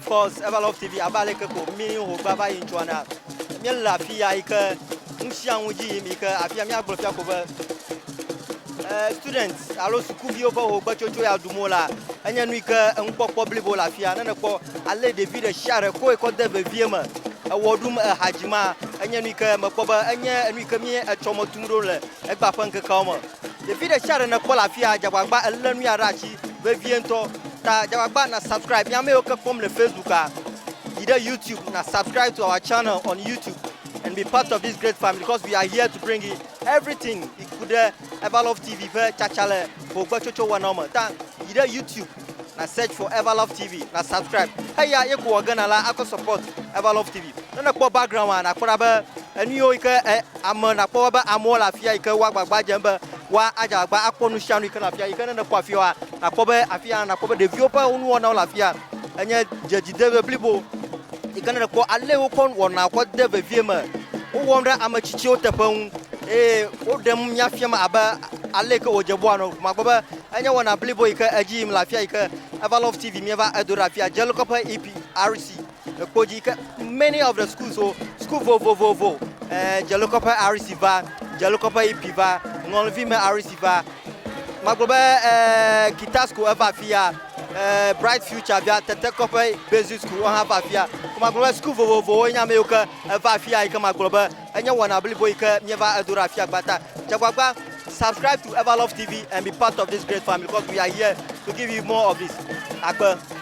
Of course, Everlove TV abe ale ke ko mi ho gba va yi ŋutsua na. Míele afi ya yi ke nu sia nu dzi yim yi ke afia míagblɔ fia ko be eh, students alo sukuviwo ƒe hogbetsotso ya ɖum wola enye nu yi ke enukpɔkpɔ blibo le afia. Ne nèkpɔ ale ɖevi ɖe sia ɖe koe kɔ de vevie me ewɔ ɖum eha dzima enye nu yi ke mekpɔ be enye enu yi ke mí etsɔme tum ɖo le egbea ƒe ŋkekeawo me. Ɖevi ɖe sia ɖe nèkpɔ le afia dze agbagba elé nu ya ɖe asi vevie ŋutɔ. Ta dze agbagba na subscribe. Mía ame yiwo ke kpɔm le Facebooka, yi ɖe YouTube na subscribe to our channel on YouTube and be part of this great family because we are here to bring you everything yi ku ɖe Everlove TV ƒe tsatsa le hogbetsotso wɔnawo me. Ta yi ɖe YouTube na search for Everlove TV na subscribe. Eya ye ko wɔ ge nala akɔ support Everlove TV. Ne nèkpɔ background a, nàkpɔ ɖa be enu yiwo yi ke e, ame nàkpɔ be amewo le afia yi ke woa gbagba dzem be woa adze agbagba akpɔ nu sia nu yi ke le afia yi ke ne nèkpɔ afia wa, nàkpɔ be afia nàkpɔ be ɖeviwo ƒe nuwɔnawo le afia enye dzedzidede blibo yi ke ne nèkpɔ ale wokɔ wɔna kɔ de vevie me. Wowɔm ɖe ame tsitsiwo teƒe ŋu eye woɖem mía fiam abe ale yi ke wòdze be woanɔ. Magblɔ be enye wɔna blibo yi ke edzi yim le afia yi ke Everlove TV míeva edo ɖe afia Dzelikɔƒe EPRC. Ekpo dzi ke many of the schools wo school vovovovo eh, Dzelokɔƒe RC va, Dzelokɔƒe EP va, Ŋɔlivime RC va. Magblɔ be eh, Kitasco eva afia, eh, Bright Future via, Tetekɔƒe Basic School wohã va afia. Magblɔ be school vovovowo nye ame yiwo ke eva afia yi ke magblɔ be enye wɔna blibo yi ke míeva edo ɖe afia gbata. Dzegbagba, subscribe to Everlove TV and be part of this great family because we are here to give you more of this. Akpe.